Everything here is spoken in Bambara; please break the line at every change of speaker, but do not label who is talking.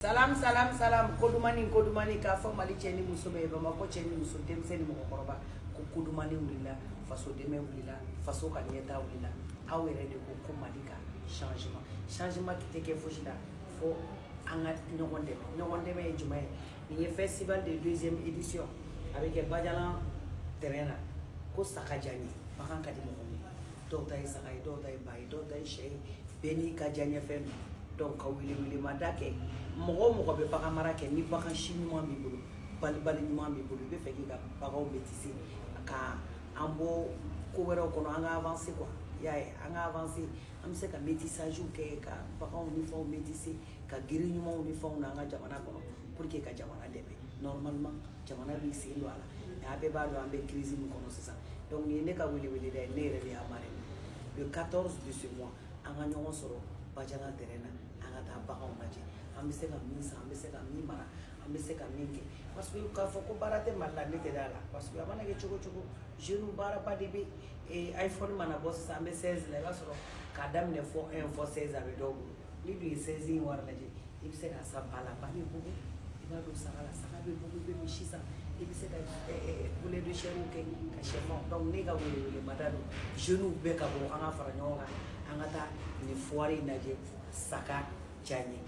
Salam, salam, salam. Kodumani, kodumani, k'a fɔ Mali cɛ ni muso bɛɛ ye, Bamakɔ cɛ ni muso, denmisɛn ni mɔgɔkɔrɔba, ko kodumani wulila, faso dɛmɛ wulila, faso ka ɲɛta wulila. Aw yɛrɛ de ko ko Mali ka changement, changement tɛ kɛ fosi la fo an ka ɲɔgɔn dɛmɛ. Ɲɔgɔn dɛmɛ ye jumɛn ye? Nin ye festival de deuxième édition, a bɛ kɛ Bajalan terrain na. Ko saga diya n ye, bagan ka di mɔgɔw ye. Dɔw ta ye saga ye, dɔw ta ye ba ye, dɔw ta ye sɛ ye, bɛɛ n'i ka diyaɲɛfɛn don. Donc ka wele welemada kɛ, mɔgɔ o mɔgɔ bɛ bagan mara kɛ, ni bagan si ɲuman b'i bolo, balibali ɲuman b'i bolo, i bɛ fɛ k'i ka baganw métisser ka an bɔ ko wɛrɛw kɔnɔ, an ka avancer quoi. I y'a ye, an ka avancer, an bɛ se ka métissage kɛ, ka baganw ni fɛnw métisser, ka giri ɲumanw ni fɛnw na an ka jamana kɔnɔ pour que ka jamana dɛmɛ. Normalement, jamana b'i sen don a la, mais a bɛɛ b'a dɔn an bɛ crise min kɔnɔ sisan. Donc nin ye ne ka weleweleda ye, ne yɛrɛ de y'a marraine. Le 14 de ce mois, an ka ɲɔgɔn sɔrɔ Bajalan terrain na, an ka taa baganw lajɛ, an bɛ se ka min san, an bɛ se ka min mara, an bɛ se ka min kɛ, parce que k'a fɔ ko baara tɛ Mali la, ne tɛ da la, parce que a mana kɛ cogo cogo, jeunes baaraba de bɛ. iPhone mana bɔ sisan, an bɛ 16 la, i b'a sɔrɔ k'a daminɛ fɔ 1 fɔ 16, a bɛ dɔw bolo. Ni dun ye 16 in wari lajɛ, i bɛ se k'a san ba la, ba bɛ bugu, i b'a don saga la, saga bɛ bugu, i bɛ misi san, i bɛ se ka poulet de chair kɛ ka sɛfan. Donc ne ka welewelemada don, jeunes bɛɛ ka bɔ, an ka fara ɲɔgɔn kan, an ka taa nin foire in lajɛ. Saga diya n ye.